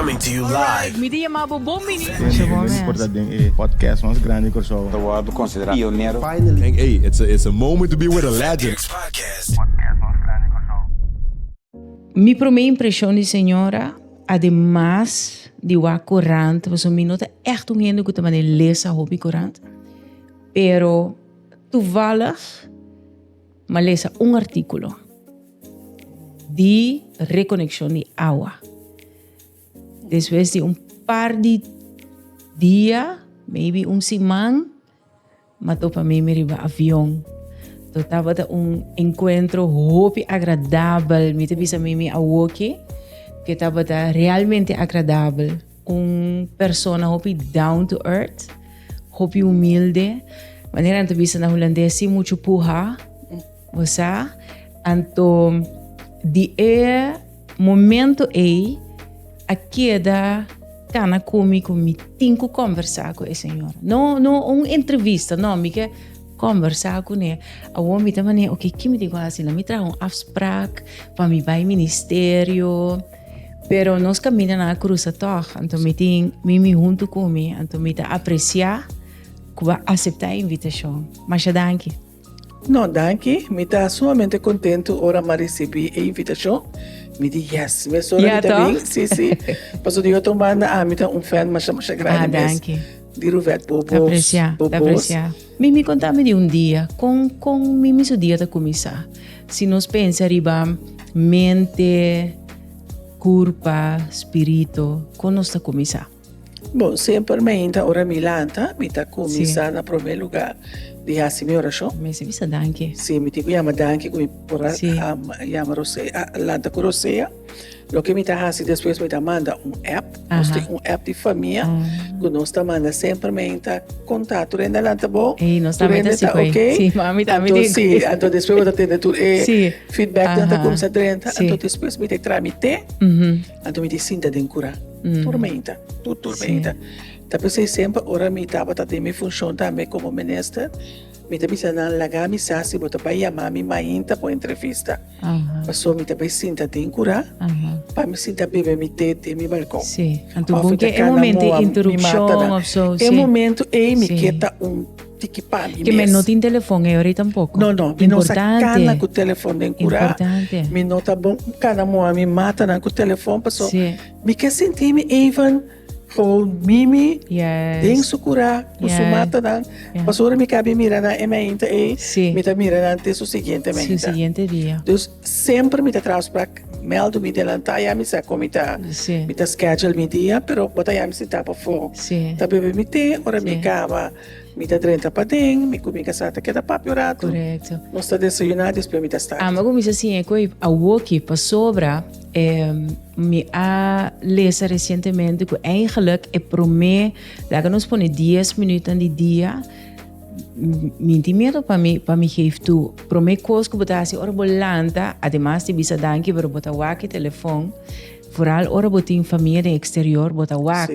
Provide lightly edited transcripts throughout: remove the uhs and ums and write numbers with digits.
Coming to you live. Mi ta yama bo bon bini. Por ta den e podcast mas grandi di Kòrsou. Ta wòrdu konsiderá pionero. Finally. Hey, it's a, it's a moment to be with a legend. Podcast. Mi promé impreshon di señora, ademas di wak korant, pasobra mi no ta ègt un hende ku ta manda lesa hopi korant, pero toevallig m'a lesa un artíkulo di rekonekshon di awa. Despues di un par di dia, maybe un siman, m'a topa Mimi riba avion. To tabata un enkuentro hopi agradabel. Mi ta bisa Mimi awoki ke tabata realmente agradabel. Un persona hopi down to earth, hopi humilde. Manera nan ta bisa na hulandes, sin muchu puha. Bo sa? Anto di e momento ei a keda kana ku mi ku mi tin ku kombersá ku e señora. No, no un entrevista, no, mi ke kombersá kuné. Awor mi ta manera, oke, ki mi tin ku hasi? Mi traha un afsprak pa mi bai ministerio. Pero nos kamindanan a krusa tòg. Anto mi tin Mimi huntu ku mi, anto mi ta apresiá ku bo a aseptá e invitashon. Masha danki. No, danki. Mi ta sumamente kontentu ora m'a risibí e invitashon. Mi di yes, mesora mi ta bin. Si, si. Pasobra di otro banda ami ta un fan masha masha grandi mes. Ah, danki. Di Ruvette, bo Ta bos, apresiá, bo ta bos. apresiá. Mimi, konta mi di un dia. Kon, kon Mimi su dia ta kuminsá? Si nos pensa riba mente, kurpa, spirito, kon nos ta kuminsá? Bon, semper mainta ora mi lanta, mi ta kuminsá na promé lugá di hasi mi orashon. Mester bisa danki. Sí, mi tin ku yama danki ku mi por a yama rosea, lanta ku rosea. Loke mi ta hasi despues mi ta manda un app, nos tin un app di famia ku nos ta manda semper mainta konta tur hende a lanta bon, tur hende ta oke. Anto sí, anto despues bo ta tende tur e feedbacknan ta kuminsá drenta, anto despues mi ta traha mi te. Anto mi di sinta den kura tur meinta, tur tur meinta. Ta p'esei semper ora mi tabata den mi funshon tambe komo minister, mi ta bisa nan laga mi sa si bo ta bai yama mi mainta pa un entrevista, pasobra mi ta bai sinta den kura pa mi sinta bebe mi te den mi balkon. Òf mi ta kana moa mi matanan. E momento ei mi ke ta un. Tiki pa mi mes. Ke men no tin telefon e ora tampoco. No, no, mi no sa kana ku telefon den kura. Importante. Mi no ta bon kana moa mi matanan ku telefon paso mi ke sinti mi even gewoon Mimi den su kura ku su matanan. Paso ora mi kabi mira nan e mainta ei, mi ta mira nan te su siguiente mainta. Su siguiente dia. Dus semper mi ta traha afspraak mèldu mi delantá ya mi sa kon mi ta mi ta schedule mi dia pero bo ta ya mi sintá pafó. Ta bebe mi te ora mi kaba. Mi ta drenta paden, mi ku mi kasá ta keda papia un ratu. Korekto. Nos ta desayuná, despues mi ta start. Amo ku mi sa siña ku awoki pasobra mi a lesa resientemente ku eigenlijk e promé, laga nos pone dies minütnan di dia, mi tin miedu pa mi pa mi geef toe. Promé kos ku bo ta hasi ora bo lanta, ademas di bisa danki pero bo ta wak e telefon, vooral ora bo tin famia den eksterior bo ta wak.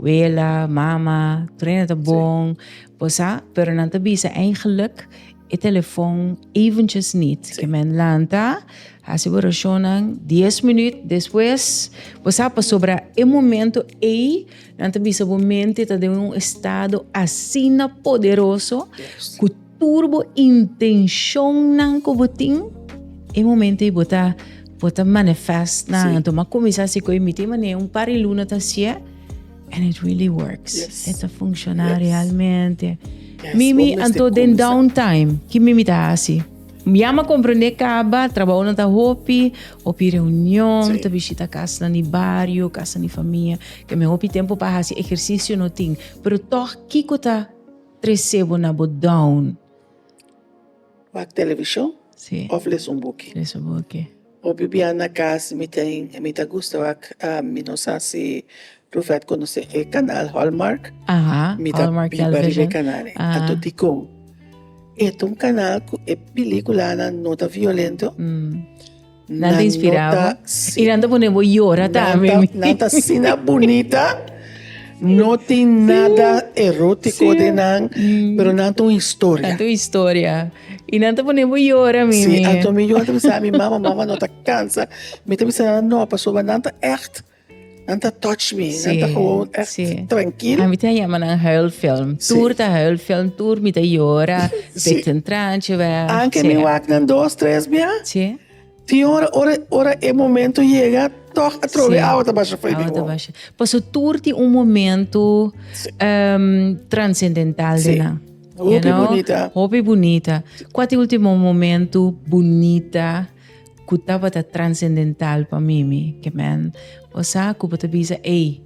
Wela, mama, tur ta bon, bo sa, pero nan ta bisa eigenlijk e telefon eventjes niet. Ke men lanta, hasi bo orashonnan, dies minuut despues, bo sa, pasobra e momento ei, nan ta bisa bo mente ta den un estado asina poderoso ku tur bo intenshonnan ku bo tin, e momento ei bo ta bo ta manifest nan. Anto m'a kuminsá hasi ku e mi tin manera un par di luna ta hasié and it really works. E ta funshoná realmente. Mimi, anto den downtime, ki Mimi ta hasi? Ya m'a komprendé kaba, trabounan ta hopi, hopi reunion, ta bishita kasnan di bario, kasnan di famia, ke mi hopi tempu pa hasi ehersisio no tin. Pero tòg kiko ta Trese bo na bo down. Wak televishon of lesa un buki. Lesa un buki. Hopi bia na kas mi ta mi ta gusta wak mi no sa si Rufet konosé e kanal Hallmark. Aha, Mi ta Hallmark biba riba e Television. kanal ei. Aha. Anto dikon? E ta un kanal ku e pelikulanan no ta violento. Nan ta inspirá bo. I nan ta pone bo yora tambe. Nan ta asina bunita. No tin nada erótico den nan, pero nan ta un historia. Nan ta un historia. I nan ta pone bo yora, Mimi. Sí, anto mi yora ta bisa mi mama, mama no ta cansa. Mi ta bisa nan no, pasobra nan ta echt. Nan ta touch me, nan ta gewoon echt trankil. Ami ta yama nan huilfilm. Tur ta huilfilm, tur mi ta yora, pikt een traantje weg. Anke mi wak nan dos, tres bia. Tin ora, ora, ora e momento yega, toch atrobe awa ta basha fo'i mi Awa ta basha. Paso tur tin un momento transcendental den nan. Hopi bunita. Hopi bunita. Kua ta e ultimo momento bunita ku tabata transendental pa mimi? Ke men bo sa ku bo ta bisa, ey,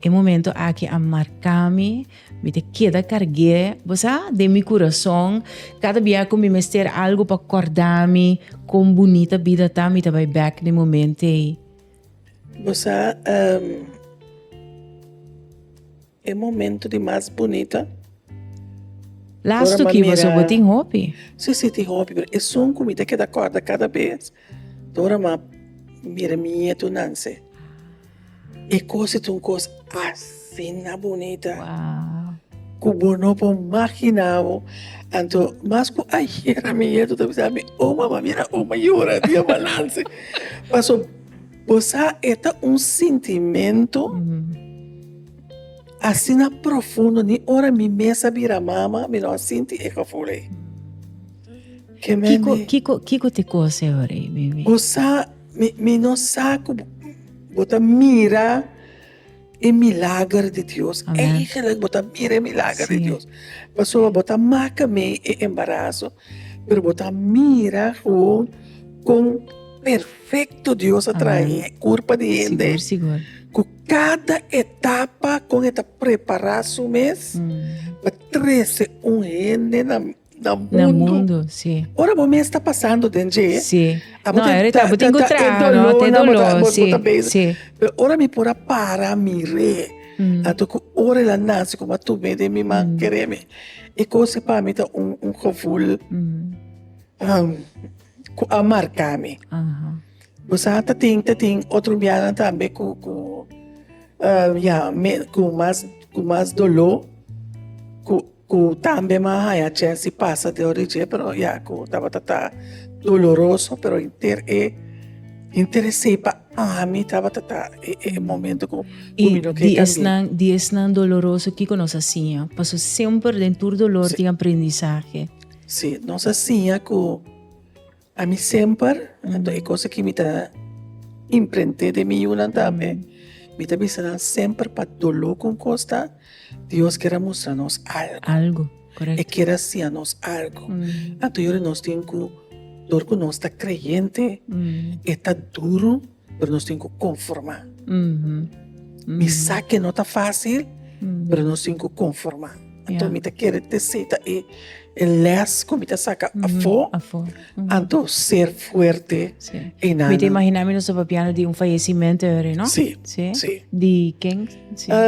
e momento aki a marka mi, mi ta keda karg'é, bo sa, den mi kurason. Kada bia ku mi mester algu pa kòrda mi kon bunita bida ta, mi ta bai bèk na e momento ei. Bo sa, E momento di mas bunita. Lastu ki boso bo tin hopi. Si si tin hopi pero esun ku mi ta keda kòrda kada bes ta ora mi a mira mi nietu nanse. E kos ta un kos asina bunita ku bo no por magina bo. Anto mas ku ayera mi nietu ta bisa mi oma mi a mira oma yora dia mi a nanse. Pasobra Bo sa e ta un sintimentu asina profundo ni ora mi mes a bira mama mi no a sinti e gevoel ei. Ke men Kiko, kiko, kiko te kos e ora ei, Mimi? Bo sa, mi, mi no sa ku bo ta mira e milager di Dios. Amen. Eigenlijk bo ta mira e milager di Dios. Pasobra bo ta maka mee e embaraso, pero bo ta mira gewoon kon perfecto Dios a traha e kurpa di hende. Sigur, sigur. Ku kada etapa kon e ta prepara su mes pa trese un hende na Na mundu. Na mundu, si. Ora bo mes ta pasando den dje. Si. No, ta, ta, bo tin ku traha, no? Te doló, si, si. Pero ora mi por a para mir'é, anto ku ora el a nase ku mi a tum'é den mi man, kere mi, e kos pa mi ta un un gevoel ku a marka mi. Bo sa ta tin ta tin otro bianan tambe ku ku ya ku mas ku mas doló ku Ku tambe mi a haña chèns di pasa dor di dje, pero ya ku tabata ta doloroso, pero henter e henter esei pa ami tabata ta e momento ku mi no ke kambia. I di esnan doloroso kiko nos a siña? Pasobra semper den tur dolor tin aprendisahe. Sí, nos a siña ku Ami semper, anto e cosa ki mi ta imprente den mi yunan tambe, mi ta bisa nan semper pa doló ku un kos ta, Dios kier a mustra nos algo. Algo, korekto. E kier a siña nos algo. Anto yora nos tin ku, dor ku nos ta kreyente, e ta duru, pero nos tin ku konformá. Mi sa ke no ta fásil, pero nos tin ku konformá. Anto mi ta kere te esei ta e les ku mi ta saka afó, anto ser fuerte i nan. Mi ta imaginá mi nos ta papiando di un fayesimentu eri, no? Sí, sí. Di ken?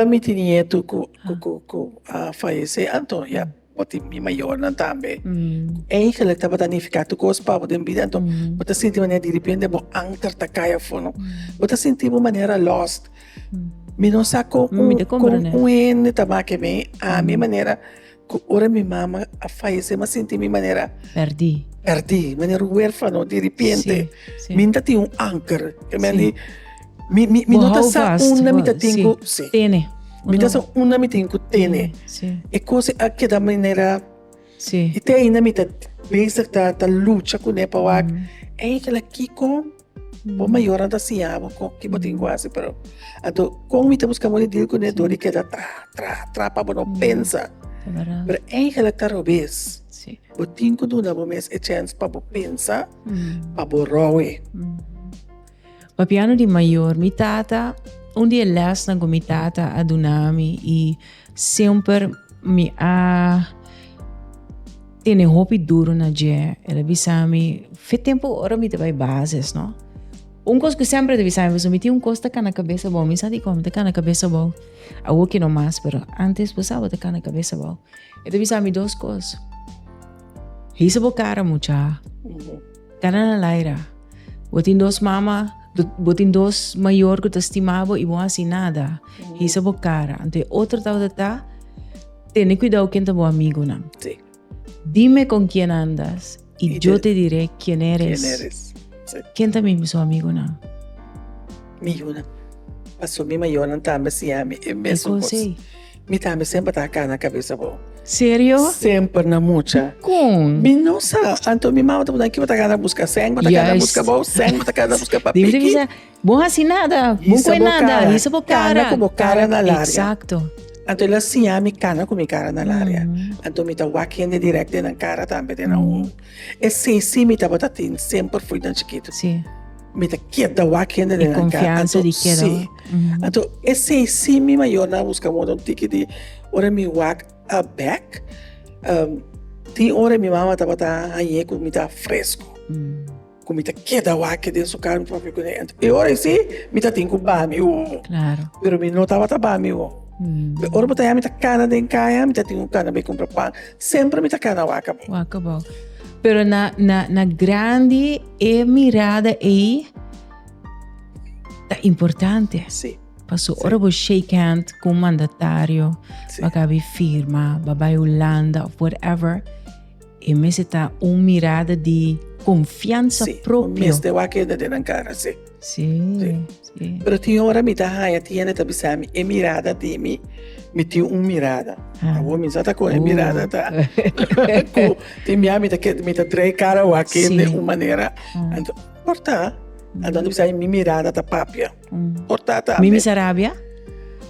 Mi tin nietu ku a fayesé, anto ya. Bo tin mi mayornan tambe. Eigenlijk tabata nifiká tur kos pa bo den bida, anto bo ta sinti manera direpente bo anker ta kai afó, no? Bo ta sinti bo manera lost. Mi no sa kon un hende ta make mi, ami manera ku ora mi mama a fayesé mi a sinti mi manera Pèrdí. Pèrdí, manera huérfano direpente. Mi no ta tin un anker. Mi mi mi no ta sa unda mi ta tin ku tene. Mi ta sa unda mi tin ku tene. E kos a keda manera i te ainda mi ta bezig ta ta lucha kuné pa wak eigenlijk kiko bo mayornan ta siña bo kon ki bo tin ku hasi pero anto kon mi ta buska moda di deal kuné dor di keda traha traha traha pa bo no pensa pero eigenlijk ta robes bo tin ku duna bo mes e chèns pa bo pensa pa bo rowe. Papiando di mayor, mi tata, un di e lesnan ku mi tata a duna mi i semper mi a tene hopi duro na dje, el a bisa mi, fe tempu ora mi ta bai basis, no? Un kos ku semper el ta bisa mi, pasobra mi tin un kos ta kana kabes abou, mi sa dikon mi ta kana kabes abou, awor ki no mas, pero antes bo sa bo ta kana kabes abou. E ta bisa mi dos kos, hisa bo kara mucha. Kana na laira. Bo tin dos mama, bo tin dos mayor ku ta stima bo i bo hasi nada. Hisa bo kara. Anto e otro tabata ta, tene kuidou ken ta bo amigunan. Sí. Dime con quién andas y Y yo te- te diré quién eres. Quién eres. Sí. Ken ta mi su amigunan? Mi yunan. Paso mi mayornan tambe siña mi e mesun kos. Mi tambe semper ta kana kabes abou. Serio? Semper na mucha. Kon? Mi no sa. Anto mi mama ta puntra ki bo ta kana buska sèn, bo ta kana buska abou, sèn bo ta kana buska pa piki. Bo hasi nada, bo kue nada, hisa bo kara. Kana ku bo kara na laria. Exacto. Anto el a siña mi kana ku mi kara na laria. Anto mi ta wak hende dirèkt den nan kara tambe den nan ojo. Esei sí mi tabata tin semper fo'i nan chikitu. Sí. Mi ta keda wak hende den nan kara. E konfiansa di keda wak. Sí. Anto esei sí mi mayornan a buska moda un tiki di ora mi wak bek, tin ora mi mama tabata hañ'é ku mi ta fresku. Ku mi ta keda wak den su kara mi ta papia kuné. Anto e ora esei mi ta tin ku baha mi wowo. Claro. Pero mi no tabata baha mi wowo. Ora bo ta haña mi ta kana den kaya mi ta tin ku kana bai kumpra pan. Semper mi ta kana wak abou. Wak abou. Pero na na na grandi e mirada ei ta importante. Sí. Paso ora bo shake hand ku un mandatario, Sí. bo kabi firma, bo bai Hulanda of whatever, e mester ta un mirada di konfiansa Sí, propio. Mester wak hende den nan kara, sí. Sí, sí. Pero tin ora mi ta haña tin hende ta bisa mi e mirada di mi, mi tin un mirada. Ah. Awor mi sa ta kon e Oh. mirada ta. Ku tin bia mi ta keda mi ta trae kara wak hende Sí. un manera. Ah. Anto por ta, anto nan ta bisa mi mirada ta papia. Por ta tambe. Mi misa rabia?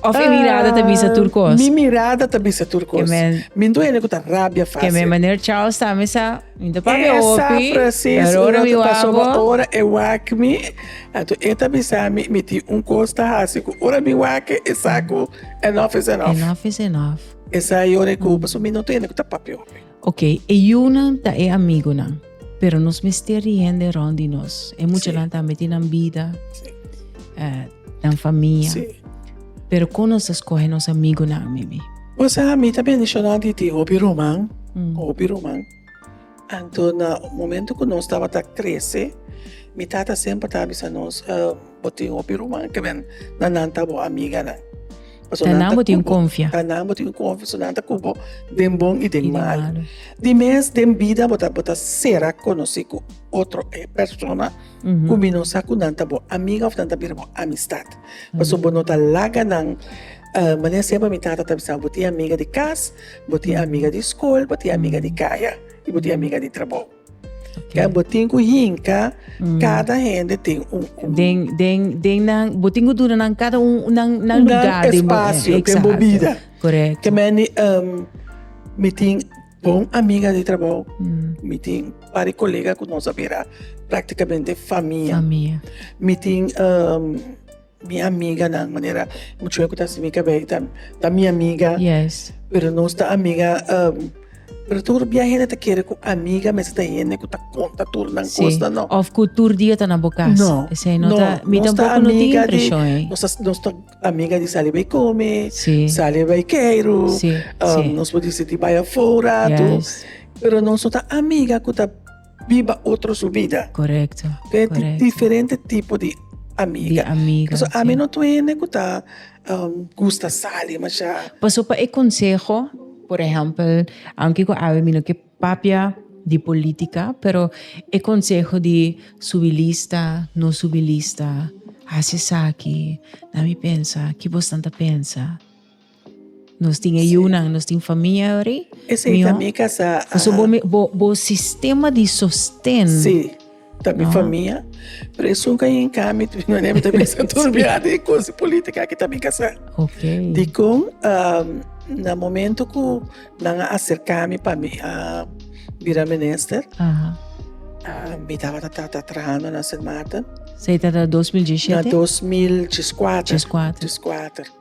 Of e mirada ta bisa tur kos? Mi mirada ta bisa tur kos. Ke men- Mi no hende ku ta rabia Ke fácil. men meneer Charles tambe sa, mi ta papia Esa hopi, precies, pero ora mi pasobra wak bo, ora e wak mi, anto e ta bisa mi, mi tin un kos ta hasi ku ora mi wak e sa ku enough is enough. enough is enough. Esa e ora ku, pasobra mi no ta hende ku ta papia hopi. Ok, e yunan ta e amigunan, pero nos mester di hende rond di nos. E muchanan tambe tin nan bida, Sí. eh, nan famia. Sí. Pero kon nos ta skohe nos amigunan, Mimi? Bo sa, mi ta bendishoná di tin hopi ruman, hopi ruman. Anto na momento ku nos tabata krese, mi tata semper ta bisa nos, bo tin hopi ruman ke men na nan ta bo amiganan. Ta nan bo tin konfia. Ta nan bo tin konfia, so nan ta ku bo den bon i den malu. Di mes den bida bo ta bo ta sera konosí ku otro e persona ku mi no sa ku nan ta bo amiga òf nan ta bira bo amistat. Pasobra bo no ta laga nan, manera semper mi tata ta bisa bo tin amiga di kas, bo tin amiga di skol, bo tin amiga di kaya i bo tin amiga di trabou. Okay. Bo tin ku hinka, mm. kada hende tin un, un den den den nan bo tin ku duna nan kada un nan nan lugar nan espacio den bo bida. Correcto. Ke meni um, mi tin bon amiga di trabou, mm. mi tin pari colega ku nos a bira prácticamente famia. Famia. Mi tin um, Mi amiganan, manera mucho ku ta hasi mi kabei ta ta mi amiga. Yes. Pero nos ta amiga um, pero tur bia hende ta kere ku amiga mester ta hende ku ta konta tur nan Sí. kosnan, no. Of ku tur dia ta na bo kas. No, Esei no no, ta, mi nos ta tampoco no tin amiga di, impreshon ei. nos ta, nos ta amiga di sali bai kome, Sí. sali bai keiru, Sí, um, sí. nos por disidí bai afó un ratu, Yes. pero nos no ta amiga ku ta biba otro su bida. Correcto. Te correcto. diferente tipo di amiga. Di amiga. So, sí. ami no tu hende ku ta um, gusta sali masha. Paso pa e conseho, por ehempel, aunke ku awe mi no ke papia di politica, pero e conseho di subi lista, no subi lista, hasi esaki, na mi pensa, ki bosnan ta pensa. Nos tin e yunan, nos tin famia ori. Esei ta mi casa. So bo, bo, bo sistema di sosten. Sí, ta mi famia. Pero esun ka in kami, no ne mi ta bisa tur bia di cos politica ki ta mi casa. Ok. Dikon um, na momento ku nan a acerca mi pa mi a bira minister. Aha. Uh, mi tabata ta trahando na Sint Maarten. Sei ta 2017? Na 2014. 14. 14.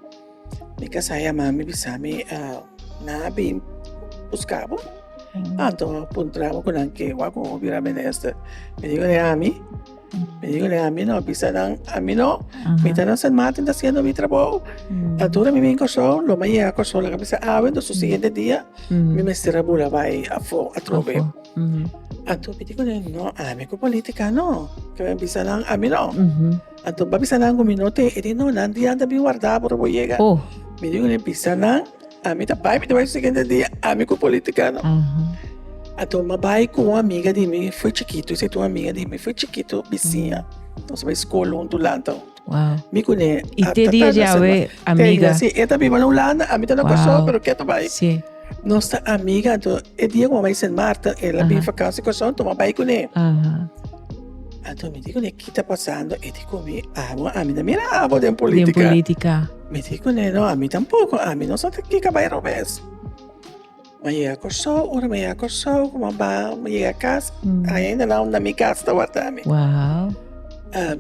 Mi kasá yama mi bisa mi nan a bin buska bo. Anto puntra bo ku nan ke wak ku bo bira minister. Mi di kuné ami, mi di kuné ami no bisa nan ami no. Mi ta na Sint Maarten ta hasiendo mi trabou. Anto ora mi bin Kòrsou lo mi a yega Kòrsou laga bisa awe enton su siguiente dia mi mester a bula bai afó atrobe. Anto mi di kuné no ami ku politika no. Ke mi bisa nan ami no. Anto bo a bisa nan ku mi no te, e di no, nan dia ta bin warda bo ora bo yega. Oh. Mi di ku nan bisa nan, ami ta bai, mi ta bai siguiente dia, ami ku politikano. Anto mi a bai ku un amiga di mi, foi chikitu, esei ta un amiga di mi, foi chikitu, bisiña. Nos a bai skol huntu, lanta huntu. Wow. Mi kuné. I te dia djawe amiga. Sí, e ta biba na Hulanda, ami ta na Kòrsou, pero ke ta bai. Sí. Nos ta amiga, anto e dia ku mi a bai Sint Maarten, el a bin vakansi Kòrsou, anto mi a bai kuné. Anto mi di kuné, ki ta pasando? E di ku mi, abo, ami ta mira abo den politika. Den politika. Mi di kuné, no, ami tampoko, ami no sa ta kiko a bai robes. Mi a yega Kòrsou, ora mi a yega Kòrsou, ku mi a baha, mi a yega kas, ainda nan na mi kas ta warda mi. Wow.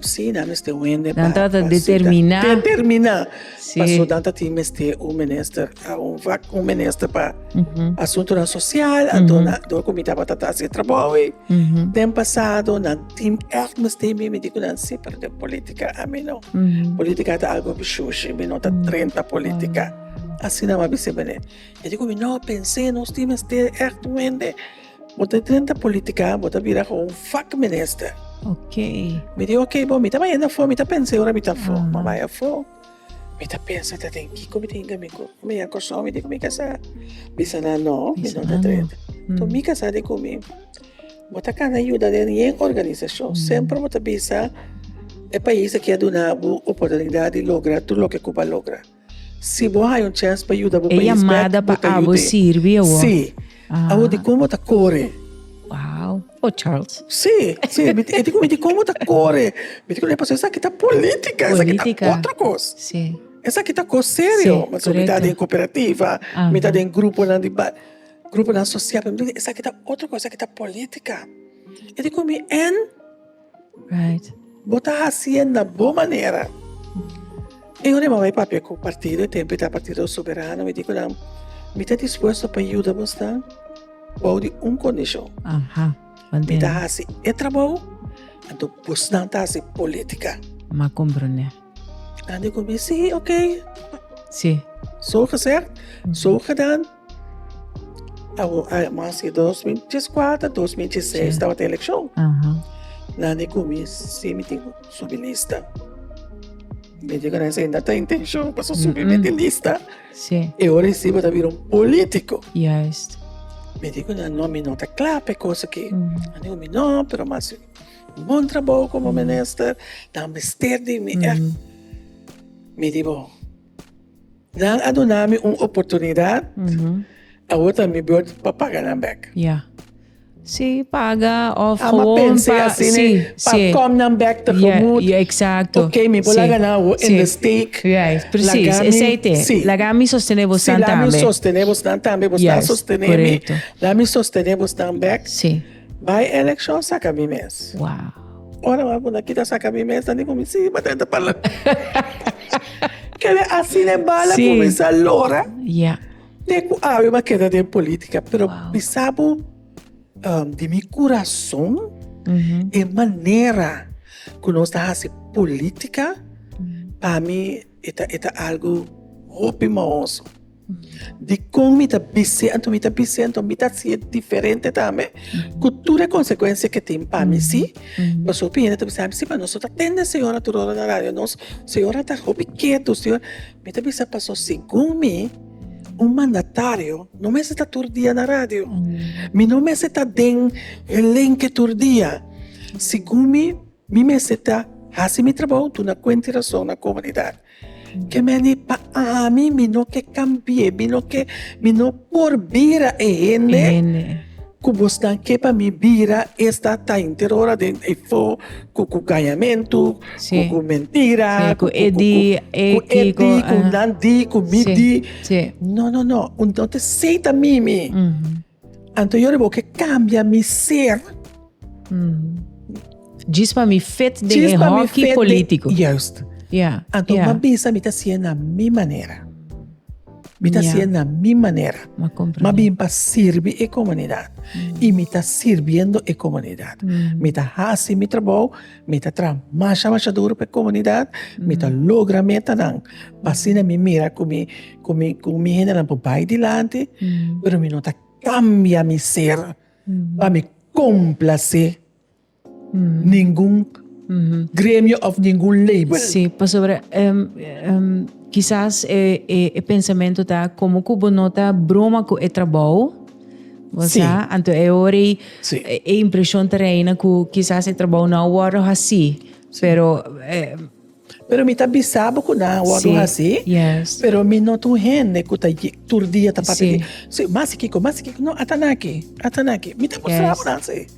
Sí, nan mester wende pa. Nan tabata determiná. Determiná. Sí. Pasobra nan ta tin mester un minister, un vak, un minister pa asuntunan sosial, anto nan, dor ku mi tabata ta hasi e trabou ei. Den pasado nan tin ègt mester mi, mi di ku nan sí, pero den politika ami no. Politika ta algu shushi, mi no ta drenta politika. Asina mi a bisa mene. E di ku mi, no, pens'é, nos tin mester ègt un hende. Bo ta drenta politika, bo ta bira un vakminister. Ok. Mi di, ok, bo, mi ta bai afó, mi ta pens'é ora mi ta afó. Mi a bai afó, mi ta pensa ta den kiko mi tin mi ku mi a Kòrsou, mi di ku mi kasá. Bisa nan, no, mi no ta drenta. Enton mi kasá di ku mi, bo ta kana yuda den yen organisashon, semper bo ta bisa e pais aki a duna bo oportunidat di logra tur loke ku bo a logra. Si bo haña un chèns pa yuda bo E pais bèk, yamada bo pa ta abo yud'é. sirbi awor. Sí. Awor di kon bo ta kore? Wow. Oh, Charles. Sí, sí. Mi e di ku mi di kon bo ta kore? Mi di ku pasobra esaki ta politica, esaki ta Politica. otro kos. Sí. Esaki ta kos serio. Sí, Pasobra mi ta korekto. den kooperativa, mi ta Aha. den gruponan di ba, gruponan sosial, pero mi di esaki ta otro kos, esaki ta politica. E di ku mi en. Right. Bo ta hasié na bo manera. E ora mi a bai papia ku partido, e tempu ta Partido Soberano, mi di ku nan, mi ta dispuesto pa yuda bosnan bou di un kondishon. Aha, Mi ta hasi e trabou, anto bosnan ta hasi politika. M'a komprendé. Nan di ku mi, sí, ok. Sí. Zo gezegd, zo gedaan. Awo mas di 2014, 2016 tabata elekshon. Nan di ku mi si mi tin ku subi lista. Mi di ku nan esei no ta intenshon pasobra subi mi di lista. E ora si bo ta bira un politiko. Juist. Mi di ku nan no mi no ta kla pa e kos aki. Nan di ku mi no pero mas un bon trabou komo minister nan mester di mi. Mi di bo. Nan a duna mi un oportunidat, awor ta mi beurt pa paga nan bek. Ja. Sí, paga of Ama gewoon pense pa... asina, sí, pa sí. kom nan bek tegemoet. Ja, ja, exacto. Ok, mi por Sí. laga nan awor in Sí. de steek. Juist, precies. Laga mi- Esei te. Sí. Laga mi sostene Sí, bosnan laat mi tambe. sostene bosnan tambe, bosnan Juist, sostene mi. correcto. Laat mi sostene bosnan bek. Sí. Bai elekshon saka mi mes. Wow. Ora mi a punda kita saka mi mes, nan di ku mi si, mi a drenta parlamento. Kende asina e bala Sí. kuminsá lora. Ja. Te ku awe mi a keda den politika. Pero Wow. bisa bo di mi kurason e manera ku nos ta hasi politika pa mi e ta e ta algu hopi mahoso. Dikon mi ta bis'é? Anto mi ta bis'é, anto mi ta hasié diferente tambe, ku tur e konsekuensia ke tin pa mi si. Pasobra hopi hende ta bisa mi, si, pero nos no ta tende señora tur ora na radio, nos señora ta hopi ketu, señora. Mi ta bisa pasobra segun mi, un mandatario no mester ta tur dia na radio, mi no mester ta den elenke tur dia. Segun mi, mi mester ta hasi mi trabou, duna kuenta i rason na komunidat. Ke meni pa ami mi no ke kambie, mi no ke, mi no por bira e hende ku bosnan ke pa mi bira, esta ta henter ora den e fo ku ku gañamentu, ku ku mentira, ku e di, ku e di, ku nan di, ku mi di. No, no, no, un no ta esei ta mimi. Anto yo riba ke kambia mi ser. Djis pa mi fit den e hockey politico. Juist. Ja. Anto ja. mi a bisa mi ta hacié na mi manera. Mi ta hacié na mi manera. Ma comprende. Mi a bin pa sirbi e comunidad. Y mi ta sirbiendo e comunidad. Mi ta haci mi trabou, mi ta traha masha masha duro pa e comunidad, mi ta logra metanan. Pa asina mi mira cu mi cu mi cu mi hendenan por bai dilanti, pero mi no ta cambia mi ser pa mi complace ningun gremio of ningun label. Sí, pasobra kisas e e pensamento ta como cu bo no ta broma cu e trabou, bo sa, anto e ora ei e impresion ta reina cu kisas e trabou no a wordo haci, pero. Pero mi ta bisa bo ku nan a wòrdu hasi, pero mi no ta un hende ku ta tur dia ta papia di, si, mas kiko, mas kiko. No, ata nan aki, ata nan aki. Mi ta mustra bo nan si.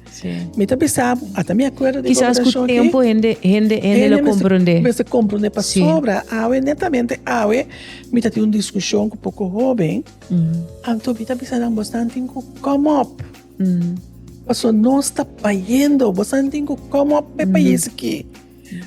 Mi ta bisa bo, ata mi akuerdo di Kisas ku gobernashon aki. tempu hende, hende, hende lo komprondé. Mester komprondé pasobra awe, netamente awe, mi ta tin un diskushon ku poko hóben, anto mi ta bisa nan, bosnan tin ku come up. Pasobra nos ta bayendo, bosnan tin ku come up pa e pais aki.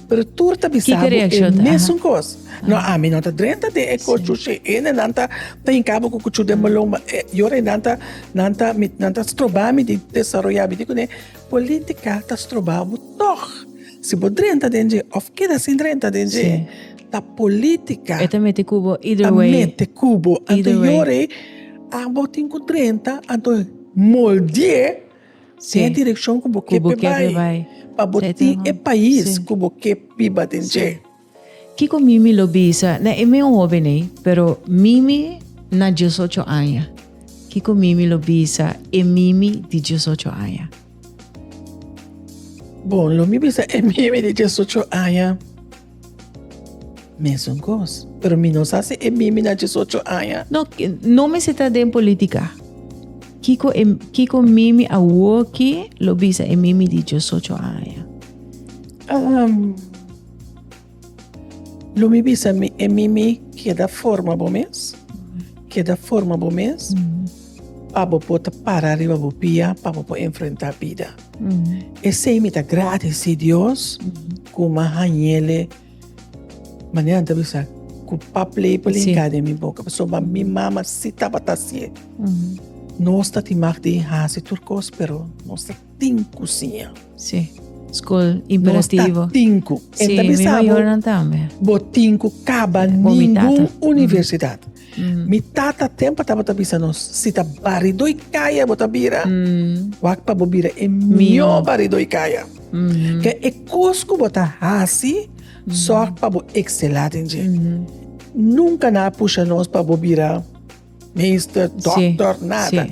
Pero tur ta bisa bo e mesun kos. No, ami no ta drenta den e kos chushi. Ene nan ta ta hinka bo ku kuchu den bolon. Yora nan ta nan ta nan ta stroba mi di desaroya mi. Di kuné politika ta stroba bo tòg. Si bo drenta den dje òf keda sin drenta den dje, ta politika. E ta mete ku bo either way. Ta mete ku bo. Anto yora abo tin ku drenta anto moldié. Den e direkshon ku bo ke pe bai, pa bo tin e pais ku bo ke biba den dje. Kiko Mimi lo bisa? Na e meun hoben ei, pero Mimi na diesocho aña. Kiko Mimi lo bisa e Mimi di diesocho aña? Bon, lo mi bisa e Mimi di diesocho aña mesun kos. Pero mi no sa si e Mimi na diesocho aña. No, no mester ta den politica. Kiko e, kiko Mimi awoki lo bisa e Mimi di diesocho aña? Um, lo mi bisa mi, e Mimi keda forma bo mes, keda forma bo mes, pa bo por ta para riba bo pia, pa bo por enfrenta bida. Esei mi ta gradisi Dios ku mi a hañ'ele manera nan ta bisa ku paplepel hinká den mi boka pasobra mi mama si tabata hasié. Nos ta tin mag di hasi tur kos pero nos ta tin ku siña. Sí, skol imperativo. Nos ta tin ku. Sí, mi mayornan tambe. Bo tin ku kaba ningun universidat. Mi tata tempo tabata bisa nos, si ta baridó i kaya bo ta bira, wak pa bo bira e mihó baridó i kaya. Ke e kos ku bo ta hasi, sòrg pa bo ekselá den dje. Nunka nan a pusha nos pa bo bira meester, dòkter, nada.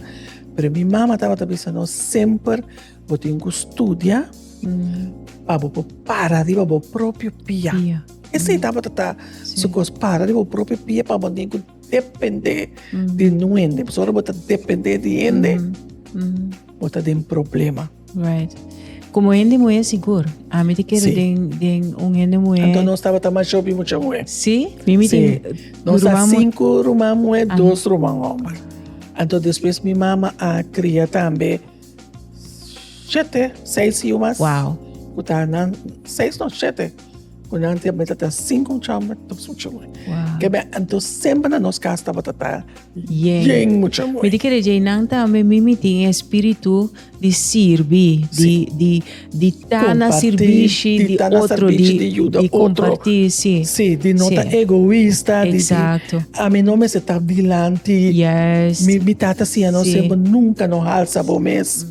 Pero mi mama tabata bisa nos semper bo tin ku studia pa bo por para riba bo propio pia. Esei tabata ta su kos, para riba bo propio pia pa bo no tin ku dependé di nun hende. Pasobra ora bo ta dependé di hende, bo ta den problema. Right. Komo hende muhé sigur. Ami ta kere den den un hende muhé. Anto nos tabata masha hopi mucha muhé. Sí? Mi tin Nos ta sinku ruman muhé, dos ruman hòmber. Anto despues mi mama a kria tambe shete, seis yu mas. Wow. Ku ta nan, seis no, shete. Ku nan tin meta ta sinku mucha hòmber, dos mucha muhé. Wow. Ke ben, anto semper na nos kas tabata ta Yen. yen mucha muhé. Mi ta kere dje nan tambe mi tin e espíritu di sirbi, di, di, di ta na Compartí, sirbishi di di ta na otro, sirbishi di, di yuda di otro. compartí, sí. Sí, di no ta Sí. egoista, di, di Exacto. ami no mester ta dilanti. Juist. Mi, mi tata siña nos Sí. semper, nunca no halsa bo mes.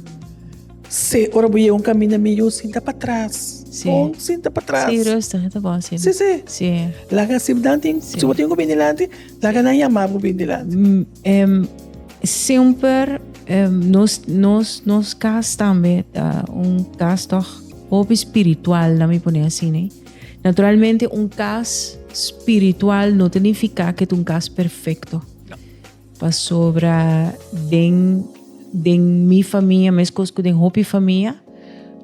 Sí, ora bo yega un caminda mi yu sinta patras. Sí. Bon, sinta patras. Sí, rustig, ta bon asina. Sí, sí. Sí. Laga si nan tin, Sí. si bo tin ku bin dilanti, laga nan yama bo bin dilanti. Mm, em, semper em, nos, nos, nos cas tambe ta un cas toch hopi spiritual, laat mi pone asina. eh. Naturalmente un cas spiritual no te nifica que ta un cas perfecto. Pasobra den den mi famia, meskos ku den hopi famia,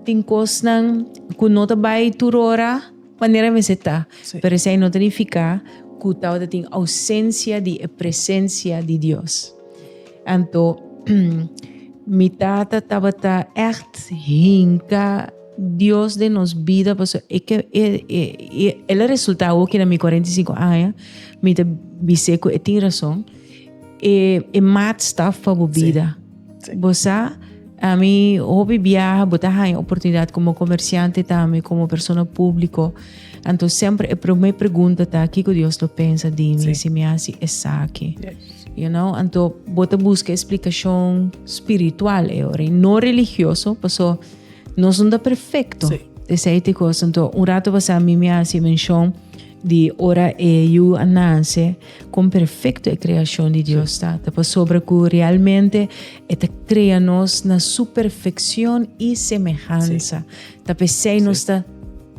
tin kosnan ku no ta bai tur ora manera mester ta. Sí. Pero esei no ta nifiká ku tabata tin ousensia di e presensia di Dios. Anto mi tata tabata ègt hinka Dios den nos bida pasobra e ke e e el a resultá awor ki na mi 45 aña mi ta bis'é ku e tin rason e e maatstaf pa bo bida. Bo sa ami hopi biaha bo ta haña oportunidat komo komersiante tambe komo persona públiko anto semper e promé pregunta ta kiko Dios lo pensa di mi si mi hasi esaki. You know, anto bo ta buska e splikashon spiritual e ora no religioso paso Nos no ta perfecto. Sí. Esei te cos. Anto, un rato pasá mi mi hasi menshon di ora e yu a nase, kon perfecto e creacion di Dios ta. Ta pasobra ku realmente e ta crea nos na su perfeccion i semehansa. Ta p'esei nos ta.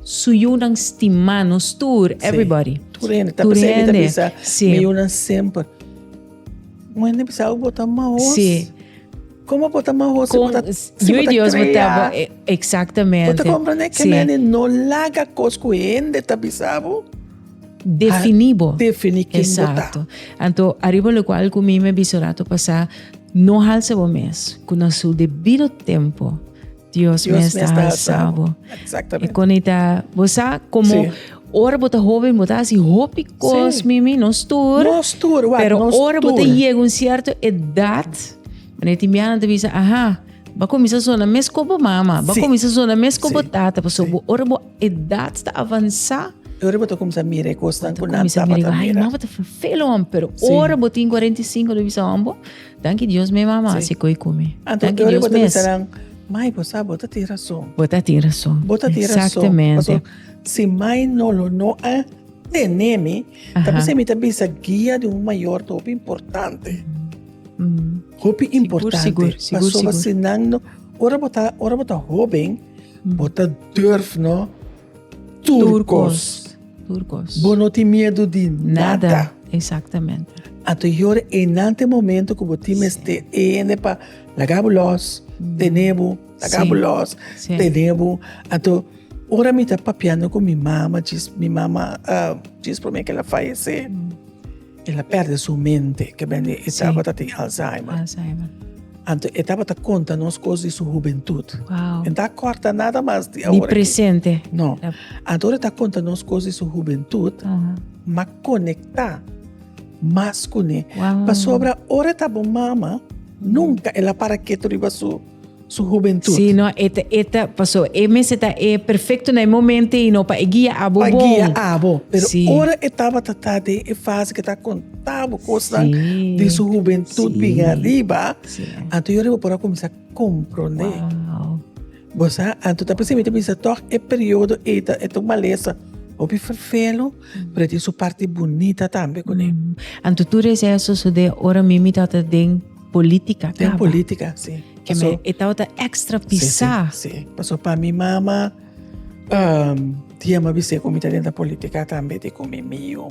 Su yunan stimá nos tur, everybody. Tur hende. Ta p'esei mi ta bisa mi yunan semper, Un hende bisa bo ta mahos. Sí. Komo bo ta mahos si bo ta si bo ta krea? Exactamente. Bo ta komprende ke mende no laga kos ku hende ta bisa bo. Definí bo. Definí ken bo ta. Exacto. Anto ariba lokual ku mi me bisa rato pasá, no halsa bo mes, ku na su debido tempo Dios mes ta alsa bo. Exactamente. E konita, bo sa como Sí. ora bo ta joven, bo ta hasi hopi kos, Sí. Mimi, nos tur. Nos tur, wak, Pero nos ora bo ta tur. yega un cierto edad, wanneer tin bianan ta bisa, aha, ba kuminsa sona mes ku bo mama, ba Sí. kuminsa sona mes ku bo Sí. tata, paso Sí. bo ora bo edad ta avansa, Ora bo ta kuminsa mira e kosnan ta ku nan kuminsa tabata mira, ay, mira. mama ta verveel hom, pero Sí. ora bo tin 45, lo bisa hom bo, Danki Dios mi mama Sí. hasi koi ku mi. Anto Danki ora Dios bo ta mes. bisa nan, Mai, bo sa, bo ta tin rason. Bo ta tin rason. Bo ta tin rason. Exactamente. Paso, si mai no lo no a tene mi, ta Aha. p'esei mi ta bisa guia di un mayor ta hopi importante. Hopi importante. Sigur, sigur, Pasobra sigur. si nan no, ora bo ta, ora bo ta hoben, bo ta durf no tur kos. Tur kos. Bo no tin miedu di nada. Nada. Exactamente. Anto yora einan ta e momento ku bo tin mester e hende pa laga bo los, tene bo, laga bo los, tene bo. Anto ora mi ta papiando ku mi mama, djis mi mama djis prome ku el a fayesé, el a pèrdè su mente, ke bende e tabata tin Alzheimer. Alzheimer. Anto e tabata konta nos kos di su hubentut. Wow. E no ta kòrda nada mas di awor Di presente. No. Anto ora e ta konta nos kos di su hubentut, m'a konektá mas kuné. Wow. Pasobra ora e ta bo mama, nunka el a para ketu riba su su hubentut. Sí, no, e ta, e ta, paso e mester ta e perfecto na e momento y no pa e guia abo Pa bon. guia abo. Pero Sí. ora e tabata ta den e fase ke ta konta bo kosnan Sí. di su hubentut Sí. bin ariba, Sí. anto yo riba por a kuminsá komprondé. Wow. Bo sa, anto ta p'esei mi ta bisa tòg e periodo ei ta e ta un malesa hopi ferfelu, pero e tin su parti bunita tambe kuné. Anto tur esei a sosodé ora mi mi tabata den politica Den caba. politica, si. Ke me e tabata extra pisá. Si, si. Paso pa mi mama, um, dia mi a bis'é ku mi ta den ta politica tambe di ku mi miu,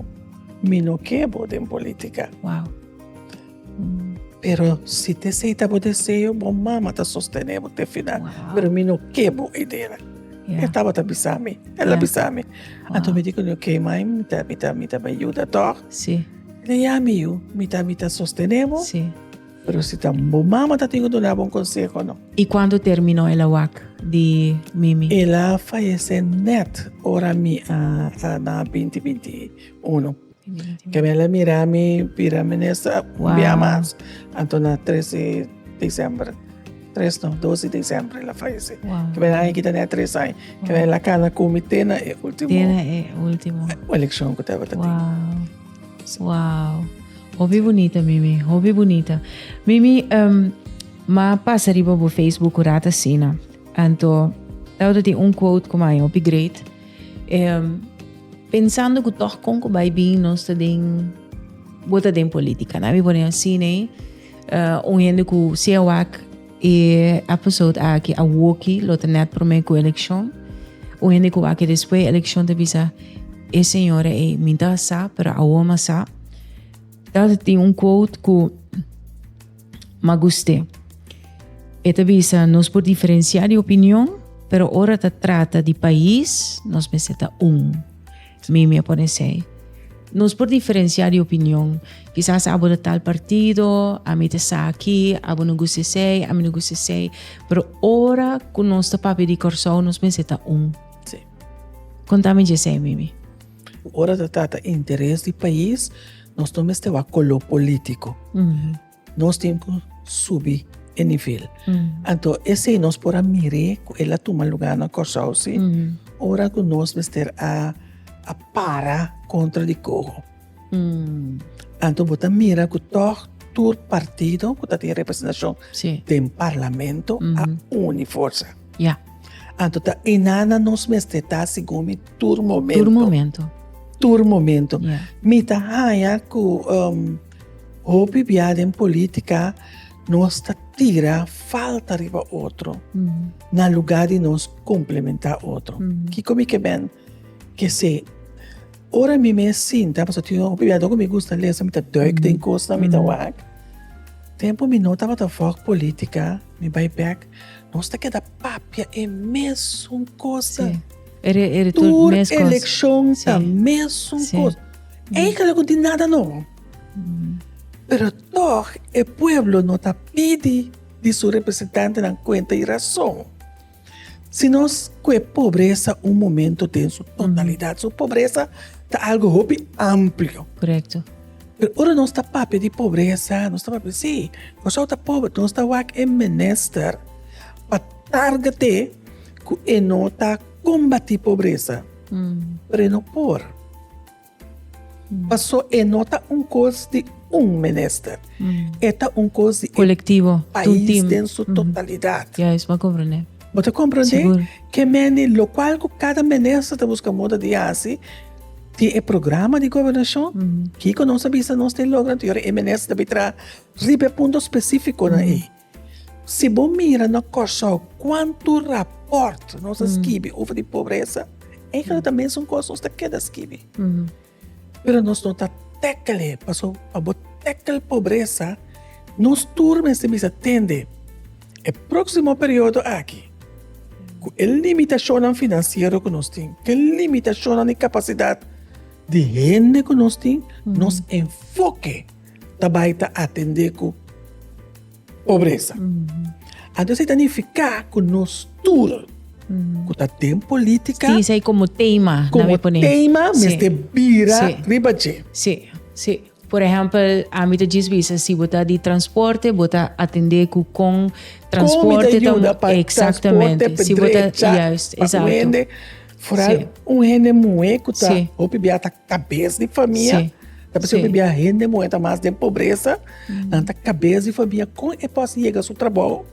mi no ke bo den politica. Wow. Pero si t'esei ta bo deseo, bo mama ta sostené bo te final. Wow. Pero mi no ke bo idea. Yeah. E tabata bisa mi, el a Yeah. bisa mi. Anto Wow. mi di ku oké, mai, mi ta, mi ta, mi ta bai yuda tòg. Si. Le ya mi yu, mi ta mi ta sostené bo, Sí. pero si ta bo mama ta tin ku duna bo un konseho no. I kuantu terminó el a wak di Mimi? El a fayesé nèt ora mi a a na binti 21. Ke mi a mira mi bira minister un bia mas, anto na tres di desèmber, tres no, dos di desèmber el a fayesé. Wow. Ke mi a kita nèt tres aña. Ke mi a kana ku mi te na e último. Te na e último. Elekshon ku tabata tin. Wow. Wow. Hopi bunita, Mimi. Hopi bunita. Mimi, um, ma pasa riba bo Facebook un rato asina. Anto, tawata tin un quote ku mai hopi great. Um, pensando ku toch kon ku bai bin nos ta den bo ta den politica. Na mi pone asina, eh? Uh, un hende ku si a wak e episode aki awoki lo ta net prome ku elekshon. Un hende ku wak despues elekshon ta bisa e señora ei mi ta sa pero awo ma sa. Ta tin un quote ku ma guste. E ta bisa nos por diferencia di opinion pero ora ta trata di pais nos mester ta un. Mi mi a pone esei. Nos por diferencia di opinion. Kisas abo ta tal partido, ami ta esaki, abo no gusta esei, ami no gusta esei. Pero ora ku nos ta papia di Kòrsou, nos mester ta un. Sí. Konta mi djesei, Mimi. Ora ta trata interes di pais, nos no mester wak koló polítiko. Nos tin ku subi e nivel. Anto esei nos por a mir'é ku el a tuma lugá na Kòrsou si, ora ku nos mester a a para kontra di koho. Anto bo ta mira ku tòg tur partido ku ta tin representashon den parlamento a uni forsa. Anto ta einana nos mester ta segun mi tur momento. Tur momento. Tur momento. Mi ta haña ku Hopi bia den politica nos ta. tira falta riba otro na lugá di nos komplementá otro. Kiko mi ke ben ke se ora mi mes sinta, pasobra tin hopi bia dor ku mi gusta lesa mi ta duik den kosnan mi ta wak. Tempu mi no tabata vòg politika mi bai bèk nos ta keda papia e mesun kosnan. Tur elekshon ta mesun kos. Eigenlijk no tin nada nobo. Pero tòg e pueblo no ta pidi di su representantenan kuenta i rason. Si nos ku e pobresa un momento den su totalidat, su pobresa ta algo hopi amplio. Korekto. Pero ora nos ta papia di pobresa, nos ta papia, si, Kòrsou ta pober, nos ta wak e minister pa target'é ku e no ta kombatí pobresa, pero e no por. Paso e no ta un kos di un minister. E ta un kos di Kolektivo, e pais den su totalidat. Juist, bo a komprendé. Bo ta komprendé? Sigur. Ke meni lokual ku kada minister ta buska moda di hasi tin e programa di gobernashon, kiko nos a bisa nos tin logra, anto yora e minister ta bin traha riba e punto spesífikonan ei. Si bo mira na Kòrsou kuantu rapòrt nos a skibi over di pobresa, eigenlijk ta mesun kos nos ta keda skibi. Pero nos no ta tèkele, pasobra pa bo tèkel pobresa nos tur mester bisa tende e próksimo periodo aki ku e limitashonnan finansiero ku nos tin, ku e limitashonnan di kapasidat di hende ku nos tin, nos enfoke ta bai ta atendé ku pobresa. Anto esei ta nifiká ku nos tur ku ta den polítika. Sí, esei komo tema. Komo tema mester bira riba dje. Sí, sí. Por ehèmpel, ami ta djis bisa si bo ta di transporte, bo ta atendé ku kon transporte ta. Kon mi ta yuda pa transporte pa drecha, pa un hende, foral un hende muhé ku ta hopi bia ta kabes di famia. Ta pasobra hopi bia hende muhé ta mas den pobresa, nan ta kabes di famia, kon e por yega su trabou